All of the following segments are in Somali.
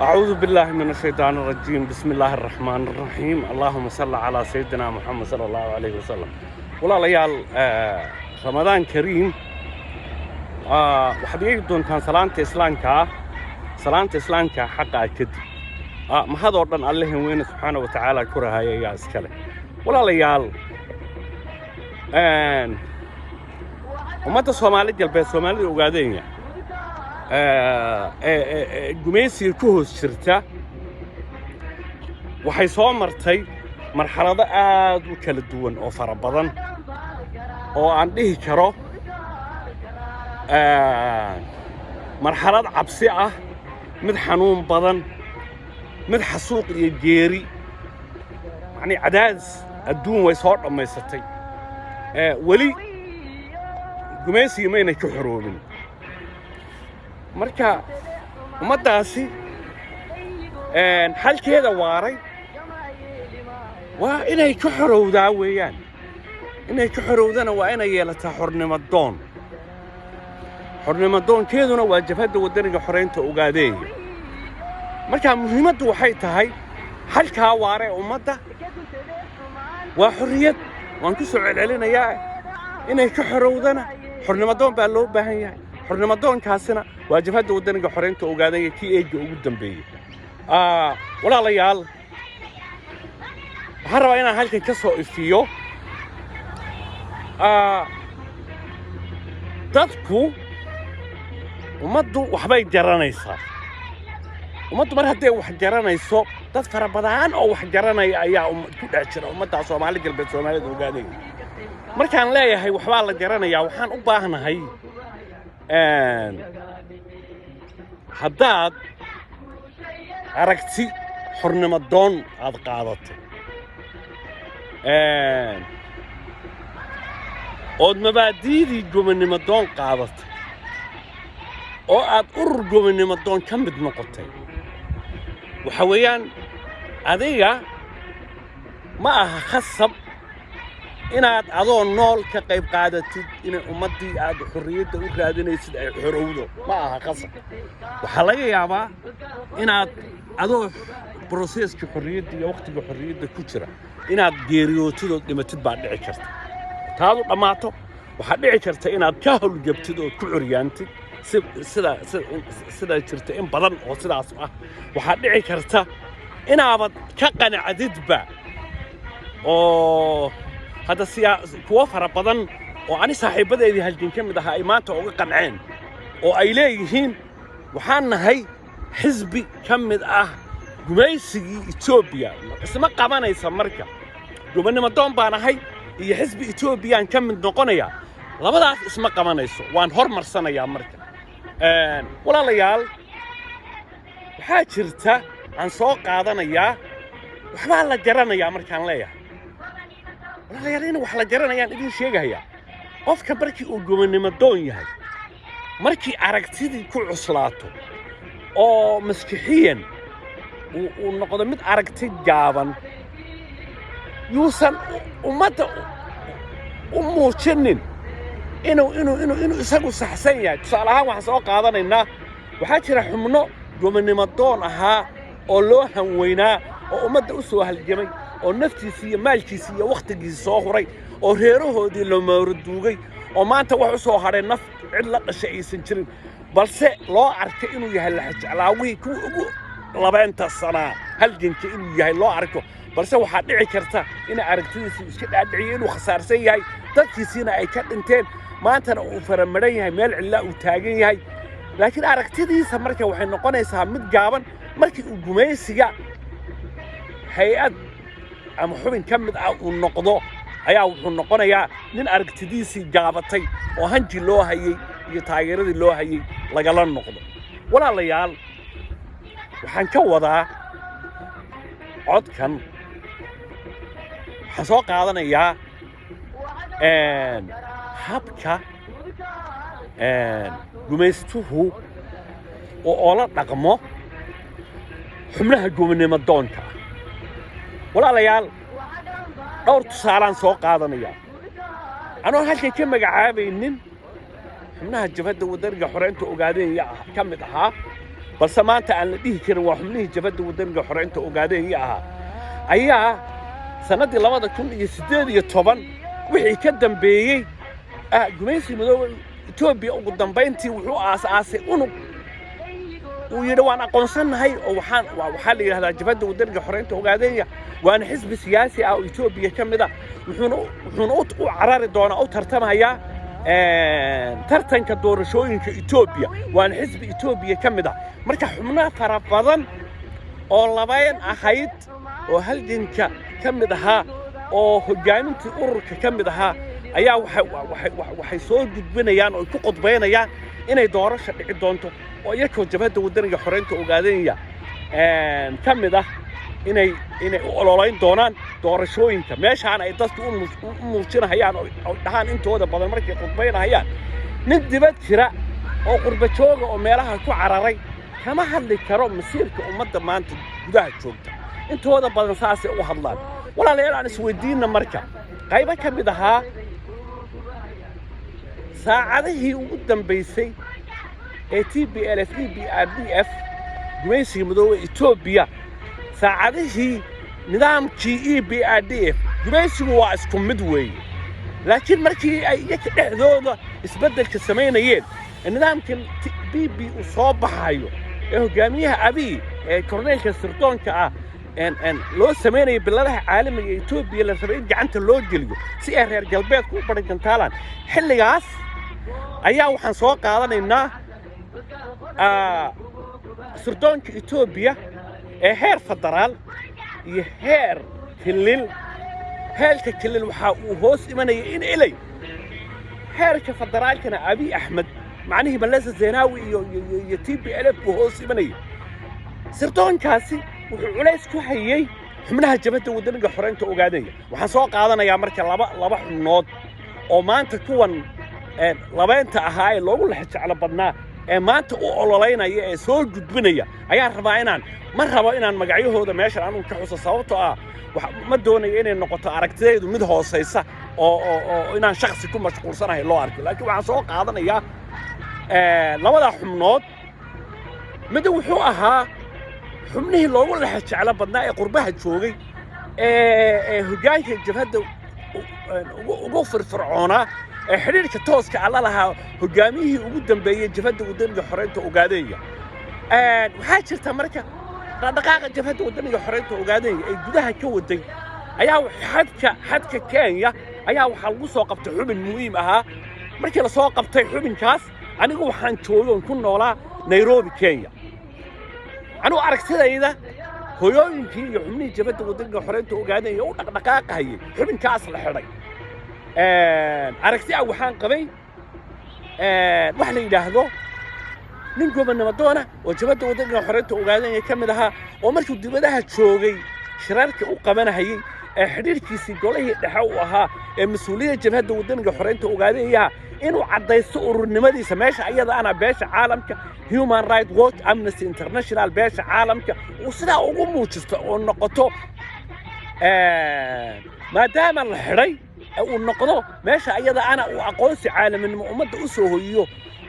أعوذ بالله من الشيطان الرجيم، بسم الله الرحمن الرحيم، اللهم صل على سيدنا محمد صلى الله عليه وسلم. Walaalayaal, Ramadaan kariim. Waxaad eegi doontaan salaanta islaamka. Salaanta islaamka xaqaa kadib, mahadoo dhan Allahin weyne subxaana wa tacaala ku rahaya ayaa iskale. Walaalayaal, ummadda Soomaali Galbeed, Soomaalida Ogaadeenya ee gumaysiga ku hoos jirta, waxay soo martay marxalado aad u kala duwan oo fara badan, oo aan dhihi karo marxalad cabsi ah, mid xanuun badan, mid xasuuq iyo geeri, macnii cadaadis adduun way soo dhammaysatay. Weli gumaysiga maynay ka xoroobin. Marka ummaddaasi xalkeeda waaray waa inay ka xorowdaa weeyaan. Inay ka xorowdana waa inay yeelataa xornimo doon. Xornimo doonkeeduna waa Jabhadda Waddaniga Xoraynta Ogaadeenya. Marka muhiimaddu waxay tahay, xalkaa waaree ummadda waa xorriyad. Waan ku soo celcelinayaa, inay ka xorowdana xornimo doon baa loo baahan yahay. Xornimo doonkaasina waa Jabhadda Waddaniga Xoraynta Ogaadeenya kii eegga ugu dambeeyey. Walaalayaal, waxaan rabaa inaan halkan ka soo ifiyo. Dadku, ummaddu waxbay garanaysaa. Ummaddu mar hadday wax garanayso, dad fara badan oo wax garanaya ayaa ku dhex jira ummaddaa Soomaali Galbeed, Soomaalida Ogaadaya. Markaan leeyahay waxbaa la garanayaa, waxaan u baahnahay, haddaad aragti xornimo doon aad qaadatay ood mabaadi'dii gobonnimo doon qaadatay oo aad urur gobonnimo doon ka mid noqotay, waxa weeyaan adiga ma aha khasab inaad adoo nool ka qayb qaadatid inay ummaddii aad xorriyadda u raadinaysid ay xorowdo. Ma aha khasab. Waxaa laga yaabaa inaad adoo process-ka xorriyadda iyo wakhtiga xorriyadda ku jira inaad geeriyootid ood dhimatid baa dhici karta, taadu dhammaato. Waxaa dhici karta inaad ka howlgabtid ood ku curyaantid, sida sida jirta in badan oo sidaas ah. Waxaa dhici karta inaabad ka qanacdidba, oo hadda siyaa kuwo fara badan oo ani saaxiibbadeedii halgan ka mid ahaa ay maanta uga qanceen oo ay leeyihiin, "Waxaan nahay xisbi ka mid ah gumaysigii Etoobiya." Isma qabanaysa. Marka gobonnimo doon baan ahay iyo xisbi Etoobiyaan ka mid noqonaya, labadaas isma qabanayso. Waan hormarsanayaa. Marka walaalayaal, waxaa jirta aan soo qaadanayaa, waxbaa la garanayaa markaan leeyahay, walaalayaal, in wax la garanayaan idiin sheegayaa. Qofka markii uu gobonnimo doon yahay, markii aragtidii ku cuslaato oo maskixiyan uu noqdo mid aragti gaaban, yuusan ummadda u muujinin inuu isagu saxsan yahay. Tusaale ahaan waxaan soo qaadanaynaa, waxaa jira xubno gobonnimo doon ahaa oo loo hanweynaa oo ummadda u soo halgamay oo naftiisii iyo maalkiisii iyo wakhtigiisii soo huray oo reerahoodii la mooroduugay oo maanta wax u soo hadhay naf cid la dhashay aysan jirin, balse loo arkay inuu yahay laxajeclaawihii kuwa ugu labeenta sanaa halganka inuu yahay loo arko. Balse waxaa dhici karta in aragtidiisu iska dhaadhiciyo inuu khasaarsan yahay, dadkiisiina ay ka dhinteen, maantana uu faramaran yahay, meel cidlaa uu taagan yahay. Laakiin aragtidiisa marka waxay noqonaysaa mid gaaban. Markii uu gumaysiga hay'ad ama xubin ka mid ah uu noqdo, ayaa wuxuu noqonayaa nin aragtidiisii gaabatay oo hanji loo hayey iyo taageeradii loo hayey lagala noqdo. Walaalayaal, waxaan ka wadaa codkan, waxaan soo qaadanayaa habka gumaystuhu oo oola dhaqmo xubnaha gobonnimo doonka ah. Walaalayaal, dhowr tusaalaan soo qaadanayaa, anoon halkan ka magacaabaynin xubnaha Jabhadda Waddaniga Xoreynta Ogaadeenya ah ka mid ahaa. Balse maanta aan la dhihi karin waa xubnihii Jabhadda Waddaniga Xoreynta Ogaadeenyo ahaa, ayaa sannaddii 2018 wixii ka dambeeyey gumaysi madooba Etoobiya ugu dambayntii wuxuu aas-aasay unug uu yidhi waan aqoonsannahay, oo waxaa la yidhahdaa Jabhadda Waddaniga Xoreynta Ogaadeenya, waana xisbi siyaasi ah oo Etoobiya ka mid a. Wuxuuna u carari doonaa, u tartamayaa tartanka doorashooyinka Etoobiya, waana xisbi Etoobiya ka mid ah. Marka xubnaha fara badan oo labayn ahayd oo halganka ka mid ahaa oo hoggaamintii ururka ka mid ahaa ayaa waxay soo gudbinayaan oo ku qodbaynayaan inay doorasha dhici doonto, oo iyakoo Jabhadda Waddaniga Xoreynta Ogaadenya ka mid ah inay u ololayn doonaan doorashooyinka. Meeshaan ay dadku u muujinahayaan oo dhahaan intooda badan markay khudbaynahayaan, nin dibad jira oo qurba jooga oo meelaha ku cararay kama hadli karo masiirka ummadda maanta gudaha joogta. Intooda badan saasay u hadlaan. Walaalayaal, aan isweydiinna marka qaybo ka mid ahaa saacadihii ugu dambaysay ee TPLF, EPRDF, gumaysiga madoobe Etoobiya, saacadihii nidaamkii EPRDF, gumaysigu waa isku mid weeye, laakiin markii ay iyaga dhexdooda isbeddelka samaynayeen ee nidaamka PP uu soo baxayo ee hogaamiyaha Abiy ee korneylka sirdoonka ah loo samaynayo biladaha caalamiga ee Etoobiya la rabay in gacanta loo geliyo si ay reer galbeedku u barigantaalaan, xilligaas ayaa waxaan soo qaadanaynaa sirdoonka Etoobiya ee heer federaal iyo heer kilil. Heerka kilil waxaa uu hoos imanaya in Ilay, heerka federaalkana Abiy Axmed, macnihii Meles Zenawi iyo TPLF buu hoos imanaya. Sirdoonkaasi wuxuu culays ku hayey xubnaha Jabhadda Waddaniga Xoreynta Ogaadaya. Waxaan soo qaadanayaa marka laba xubnood oo maanta kuwan labeynta ahaa ee loogu lex jeclo badnaa ee maanta u ololeynaya ee soo gudbinaya ayaan rabaa inaan, ma rabo inaan magacyahooda meeshan anugu ka xuso, sababtoo ah ma doonayo inay noqoto aragtidaydu mid hoosaysa oo inaan shaksi ku mashquulsanahay loo arko. Laakiin waxaan soo qaadanayaa labada xubnood. Mid wuxuu ahaa xubnihii loogu lex jeclo badnaa ee qurbaha joogay ee hoggaanka jabhadda ugu firfircoonaa ee xidhiidhka tooska alla lahaa hoggaamiyihii ugu dambeeyey Jabhadda Waddaniga Xoreynta Ogaadeenya. Waxaa jirta marka dhaqdhaqaaqa Jabhadda Waddaniga Xoreynta Ogaadeenya ay gudaha ka waday ayaa xadka Kenya ayaa waxaa lagu soo qabtay xubin muhiim ahaa. Markii la soo qabtay xubinkaas, anigu waxaan joogay oon ku noolaa Nairobi, Kenya. Anigu aragtidayda, hoyooyinkii iyo xubnihii Jabhadda Waddaniga Xoreynta Ogaadenya u dhaqdhaqaaqahayay xubinkaas la xidhay, aragti ah waxaan qabay wax la yidhaahdo nin gobonnimo doona oo Jabhadda Waddaniga Xoreynta Ogaadenya ka mid ahaa oo markuu dibadaha joogay shirarka u qabanahayey ee xidhiirkiisii golihii dhexe uu ahaa ee mas-uuliyadda Jabhadda Waddaniga Xoreynta Ogaadenyaha inuu caddaysto ururnimadiisa. Meesha ayada ana beesha caalamka, Human Right Watch, Amnesty International, beesha caalamka uu sidaa ugu muujisto oo noqoto maadaama la xidhay uu noqdo meesha ayada ana uu aqoonsi caalaminimo ummadda u soo hoyiyo,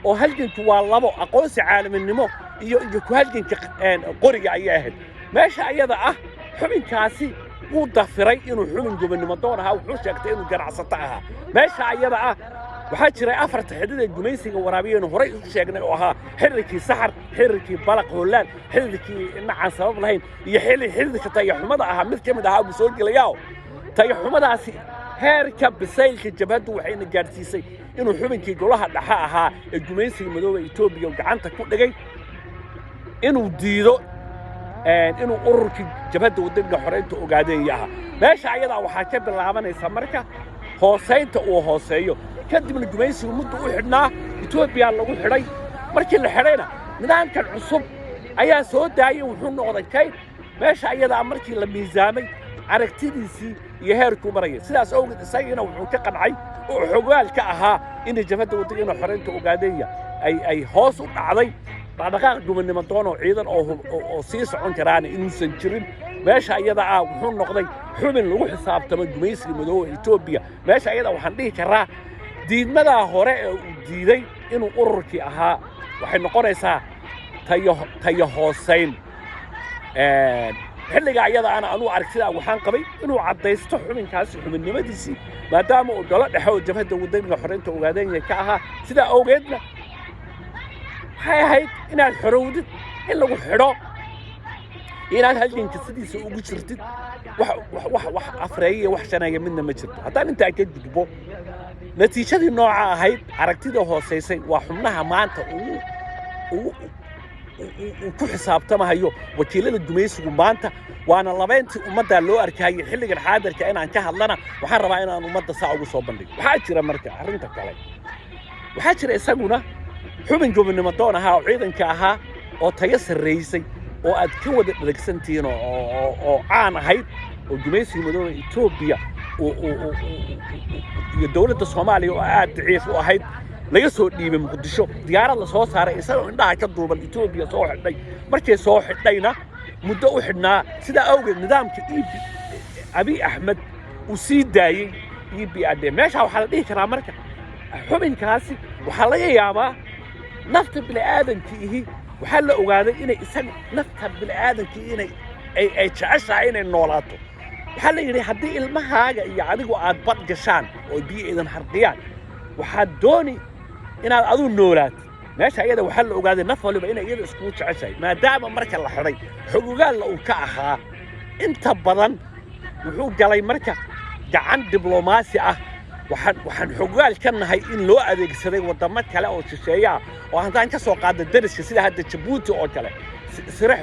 oo halganku waa labo: aqoonsi caalaminimo iyo ku halganka qoriga ayay ahayd. Meesha ayada ah xubinkaasi wuu dafiray inuu xubin gobonnimo doon ahaa, wuxuu sheegtay inuu ganacsato ahaa. Meesha ayada ah waxaa jiray afarta xidid ee gumaysiga waraabiyaynu horay u sheegnay oo ahaa xididkii Saxar, xididkii Balaq Hoolaan, xididkii nacaan sabab lahayn iyo xididka tayaxumada ahaa. Mid ka mid ahaa buu soo gelayaa. Tayaxumadaasi heerka bisaylka jabhaddu waxayna gaadhsiisay inuu xubinkii golaha dhexe ahaa ee gumaysiga madooba Etoobiya gacanta ku dhigay inuu diido inuu ururkii Jabhadda Waddaniga Xoreynta Ogaadeenya ahaa. Meesha ayadaa waxaa ka bilaabanaysa marka hoosaynta uu hooseeyo. Kadibna gumaysigu muddo u xidhnaa, Etoobiya lagu xidhay. Markii la xidhayna nidaamkan cusub ayaa soo daayay, wuxuu noqday kayd. Meesha ayadaa markii la miisaamay aragtidiisii iyo heerkuu maraya, sidaas awgeed isagiina wuxuu ka qancay oo xogaal ka ahaa inay Jabhadda Waddaniga Xoreynta Ogaadeenya ay hoos u dhacday, dhaqdhaqaaq gobonnimo doon oo ciidan oo sii socon karaana inuusan jirin. Meesha iyada ah wuxuu noqday xubin lagu xisaabtamo gumaysiga madooba Etoobiya. Meesha ayada waxaan dhihi karaa diidmadaa hore ee uu diiday inuu ururkii ahaa waxay noqonaysaa Tayo tayo hoosayn. Xilliga ayada ana anuu aragtida waxaan qabay inuu caddaysto xubinkaasi xubinnimadiisii, maadaama uu golo dhexe oo Jabhadda Wadaniga Xoreynta Ogaadenya ka ahaa. Sidaa awgeedna waxay ahayd inaad xorowdid, in lagu xidho, inaad halganka sidiisa ugu jirtid. Wax afreeya iyo wax shaneeya midna ma jirto. Haddaan intaa ka gudbo, natiijadii nooca ahayd, aragtida hoosaysay, waa xubnaha maanta ugu uu ku xisaabtamahayo wakiilada gumaysigu maanta, waana labeyntii ummaddaa loo arkayay. Xilligan xaadirka inaan ka hadlana waxaan rabaa inaan ummadda saa ugu soo bandhigo. Waxaa jira marka arrinta kale, waxaa jira isaguna xubin gobonnimo doon ahaa oo ciidanka ahaa oo tayo sarraysay oo aad ka wada dheragsantihiin oo caan ahayd oo gumaysiga madooba Etoobiya iyo dowladda Soomaaliya oo aad daciif u ahayd laga soo dhiibay Muqdisho. Diyaarad la soo saaray, isagoo indhaha ka duuban, Etoobiya soo xidhay. Markay soo xidhayna muddo u xidhnaa. Sidaa awgeed nidaamka EB Abiy Axmed uu sii daayey EBRD. Meeshaa waxaa la dhihi karaa marka xubinkaasi waxaa laga yaabaa nafta bini'aadamka ihi, waxaa la ogaaday inay isaga nafta bini'aadamka inay ay jeceshahay inay noolaato. Waxaa la yidhi, haddii ilmahaaga iyo adigu aad bad gashaan oo biyo idin harqiyaan, waxaad dooni inaad adigu noolaatid. Meesha iyada waxaa la ogaaday naf waliba inay iyada iskugu jeceshahay. Maadaama marka la xidhay xogogaalla uu ka ahaa, inta badan wuxuu galay marka gacan diblomaasi ah. Waxaan xogogaal ka nahay in loo adeegsaday waddamo kale oo shisheeye ah, oo haddaan ka soo qaadno dariska sida hadda Jabuuti oo kale, sire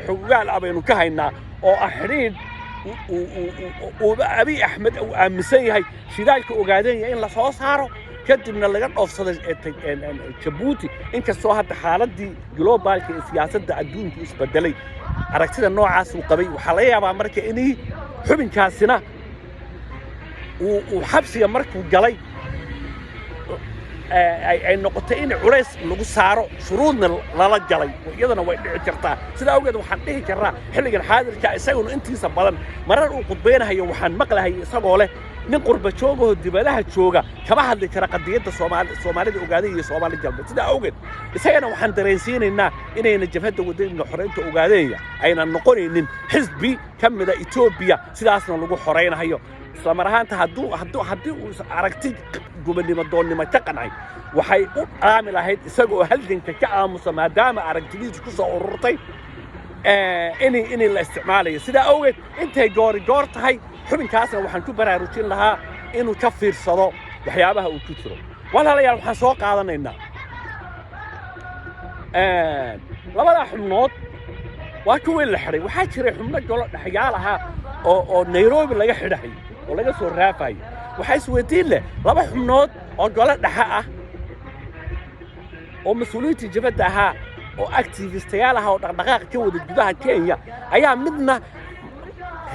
xogogaal ah baynu ka haynaa oo ah xidhiidh uu Abiy Axmed uu aaminsan yahay shidaalka Ogaadenya in la soo saaro, kadibna laga dhoofsaday Jabuuti. Inkastoo hadda xaaladii global ka ee siyaasadda adduunku isbedelay, aragtida noocaas uu qabay waxaa laga yaabaa marka inay xubinkaasina uu xabsiga markuu galay ay noqotay in culays lagu saaro, shuruudna lala galay. Iyadana way dhici kartaa. Sidaa awgeed waxaan dhihi karnaa xilligan xaadirka isaguna intiisa badan marar uu khudbaynahayo waxaan maqlahayay isagoo leh nin qurba joogahoo dibadaha jooga kama hadli kara qadiyadda Soomaali, Soomaalida Ogaaday iyo Soomaali Galbeed. Sidaa awgeed isagana waxaan dareensiinaynaa inayna Jabhadda Wadaniga Xoreynta Ogaadeenya aynan noqonaynin xisbi ka mida Etoobiya, sidaasna lagu xoraynahayo. Isla mar ahaanta haddii uu aragti gobonnimo doonnimo ka qancay, waxay u dhaami lahayd isagoo halganka ka aamusa, maadaama aragtidiisu ku soo ururtay in la isticmaalayo. Sidaa awgeed intay goori goor tahay, xubinkaasna waxaan ku baraarujin lahaa inuu ka fiirsado waxyaabaha uu ku jiro. Walaalayaal, waxaan soo qaadanaynaa labadaa xubnood waa kuwii la xidhay. Waxaa jiray xubno golo dhexyaal ahaa oo Nairobi laga xidhahay oo laga soo raafayay. Waxaa isweydiin leh, laba xubnood oo golo dhexe ah oo mas-uuliyiintii jabadda ahaa oo activist ayaal ah oo dhaqdhaqaaq ka wada gudaha Kenya ayaa midna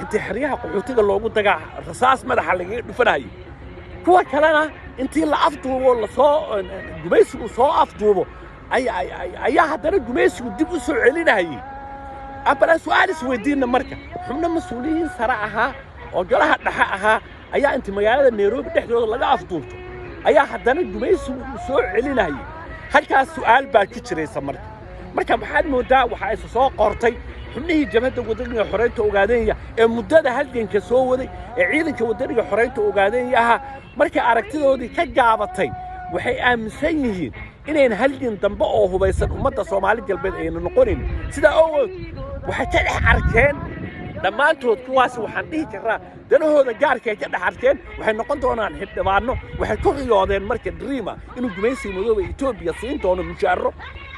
intii xeryaha qaxootiga loogu dagaa rasaas madaxa lagaga dhufanayay, kuwa kalena intii la afduubo, lasoo gumaysigu soo afduubo, ayaa haddana gumaysigu dib u soo celinayay. Abala su-aal isweydiinna marka, xubno mas-uuliyiin sare ahaa oo golaha dhexe ahaa ayaa intii magaalada Nairobi dhexdooda laga afduubto ayaa haddana gumaysigu uu soo celinayay. Halkaas su'aal baa ku jiraysa marka. Maxaad moodaa waxaa isa soo qortay xubnihii Jabhadda Wadaniga Xoreynta Ogaadenya ee muddada halganka soo waday ee ciidanka Wadaniga Xoreynta Ogaadenya ahaa, markay aragtidoodii ka gaabatay, waxay aaminsan yihiin inayn halgan dambe oo hubaysan ummadda Soomaali Galbeed ayna noqonayn. Sidaa ogood waxay ka dhex arkeen dhammaantood kuwaasi, waxaan dhihi karraa, danahooda gaarka ay ka dhex arkeen. Waxay noqon doonaan xildhibaano. Waxay ku riyoodeen marka dream-a inuu gumaysiga madooba Etoobiya siin doono mushaaro,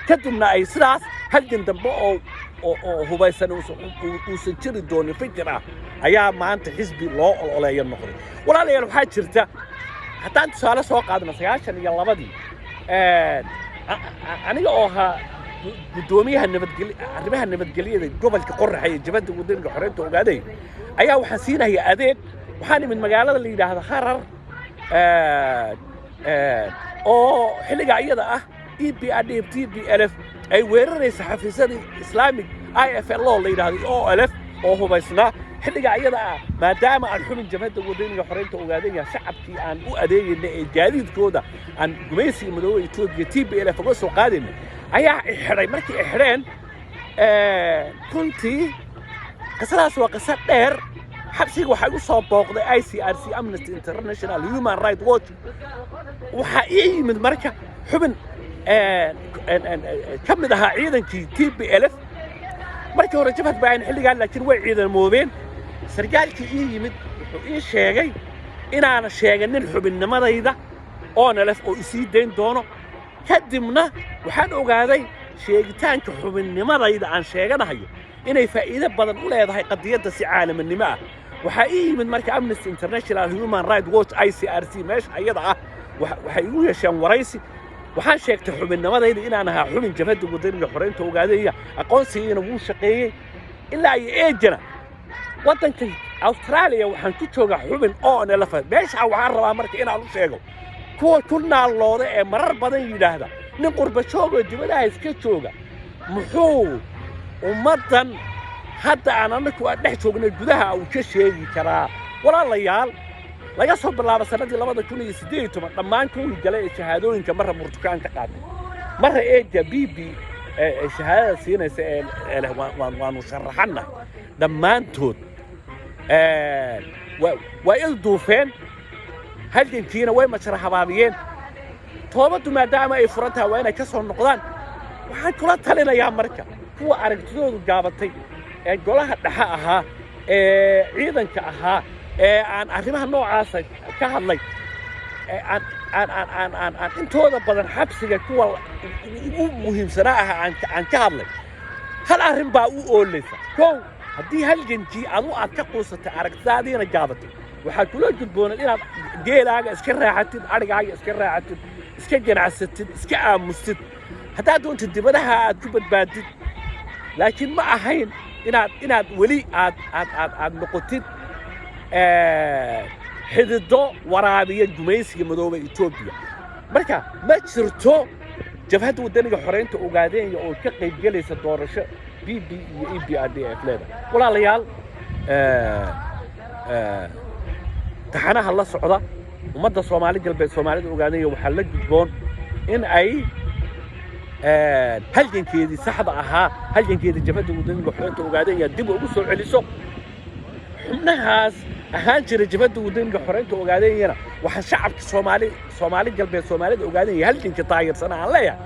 kadibna ay sidaas halgan dambe oo hubaysan uusan jiri doonin. Fikir ah ayaa maanta xisbi loo ololeeya noqday. Walaalayaal, waxaa jirta, haddaan tusaale soo qaadno, 92-dii aniga oo ahaa guddoomiyaha nabadgely arrimaha nabadgelyada gobolka Qoraxa ee Jabhadda Wadaniga Xoreynta Ogaaday ayaa waxaan siinaya adeeg. Waxaan imid magaalada la yidhaahdo Harar oo xilligaa iyada ah EPRDF TPLF ay weeraraysa xafiisyadii Islamic IFL oo la yidhahdo OLF. Oo hubaysnaa xilliga ayada ah, maadaama aan xubin Jabhadda Wadaniga Xoreynta Ogaadanya, shacabkii aan u adeegayna ee gaadiidkooda aan gumaysiga madooba Etoobiya TPLF uga soo qaadayna ayaa xidhay. Markii ay xidheen, runtii qisadaas waa qiso dheer. Xabsiga waxaa igu soo booqday ICRC, Amnesty International, Human Rights Watch. Waxaa ii yimid marka xubin ka mid ahaa ciidankii TPLF. Markii hore jabhad baa ahayn xilligaan, laakiin way ciidamoobeen. Sargaalkii ii yimid wuxuu ii sheegay inaana sheeganin xubinnimadayda ONLF oo isii dayn doono. Kadibna waxaan ogaaday sheegitaanka xubinnimadayda aan sheeganahayo inay faa'iido badan u leedahay qadiyadda si caalamanimo ah. Waxaa ii yimid marka Amnesty International, Human Rights Watch, ICRC. Meesha ayada ah waxay igu yeesheen waraysi. Waxaan sheegtay xubinnimadayda, inaan ahaa xubin Jabhadda Wadaniga Xoreynta Ogaadaya. Aqoonsigiina wuu shaqeeyey. Ilaa iyo eejana waddanka Australia waxaan ku joogaa xubin ONLF. Meeshaa waxaan rabaa marka inaan u sheego kuwa ku naallooda ee marar badan yidhaahda, "Nin qurba joog oo dibadaha iska jooga muxuu ummaddan hadda aan annagu aan dhex joognay gudaha uu ka sheegi karaa?" Walaalayaal, laga soo bilaabo sannaddii 2018, dhammaan kuwii galay ee shahaadooyinka marra burtukaan ka qaatay, marra eega PP ee shahaadada siinaysa ee leh waanu sharaxannahay, dhammaantood waa il duufeen, halgankiina way majara habaabiyeen. Toobaddu maadaama ay furan tahay, waa inay ka soo noqdaan. Waxaan kula talinayaa marka kuwa aragtidoodu gaabatay ee golaha dhexe ahaa ee ciidanka ahaa ee aan arrimaha noocaasa ka hadlay ee aan intooda badan xabsiga kuwa ugu muhiimsanaa ah aan ka hadlay, hal arrin baa u oolaysa. Kow, haddii halgankii adu aad ka quusatay, aragtidaadiina gaabatay, waxaad kula gudboonayd inaad geelaaga iska raaxatid, adhigaaga iska raaxatid, iska ganacsatid, iska aamustid. Haddaad doontid, dibadaha aad ku badbaadid. Laakiin ma ahayn inaad weli aad noqotid xidido waraabiya gumaysiga madooba Etoobiya. Marka ma jirto Jabhadda Waddaniga Xoreynta Ogaadeenya oo ka qaybgelaysa doorasho PP iyo EPRDF leedahay. Walaalayaal, taxanaha la socda. Ummadda Soomaali Galbeed, Soomaalida Ogaadenya, waxaa la gudboon in ay halgankeedii saxda ahaa, halgankeedii Jabhadda Waddaniga Xoreynta Ogaadenya, dib ugu soo celiso. Xubnahaas ahaan jira Jabhadda Waddaniga Xoreynta Ogaadenyana, waxaa shacabka Soomaali Galbeed, Soomaalida Ogaadenya, halganka taageersana aan leeyahay: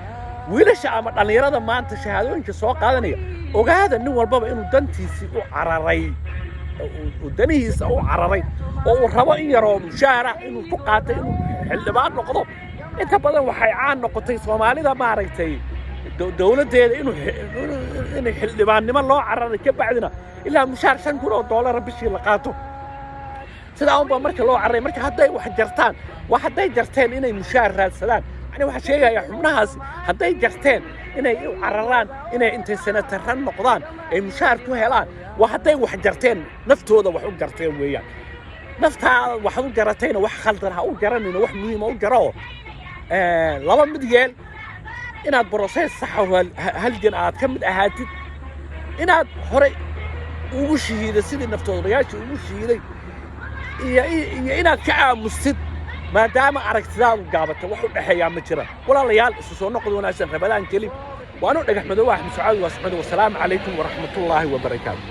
wiilasha ama dhallinyarada maanta shahaadooyinka soo qaadanaya, ogaada nin walbaba inuu dantiisii u cararay, uu danihiisa u cararay oo uu rabo in yaroo mushaara inuu ku qaato, inuu xildhibaan noqdo. Inta badan waxay caan noqotay Soomaalida, maaragtay, dowladdeeda inay xildhibaannimo loo cararay, ka bacdina ilaa mushaar $5,000 bishii la qaato. Sidaa unbaa marka loo cararay. Marka hadday wax jartaan, waa hadday jarteen inay mushaar raadsadaan. Yani waxaa sheegayaa xubnahaasi hadday jarteen inay u cararaan inay intay senataro noqdaan ay mushaar ku helaan, waa hadday wax jarteen, naftooda wax u jarteen weeyaan. Naftaa wax u jaratayna wax khaldan ha u garanina, wax muhiima u jaro. Oo laba mid yeel: inaad process saxa oo halgan aad ka mid ahaatid, inaad horey ugu shahiiday sidii naftoodayaashii ugu shahiiday, iyo inaad ka aamustid maadaama aragtidaadu gaabatay. Wax u dhexeeyaa ma jiraan. Walaalayaal, isu soo noqod wanaagsan. Ramadaan kelim. Waanu Dhagax Madow, Axmed Sacaadi waa Sacuudi. Wasalaamu calaykum waraxmatullaahi wabarakaatu.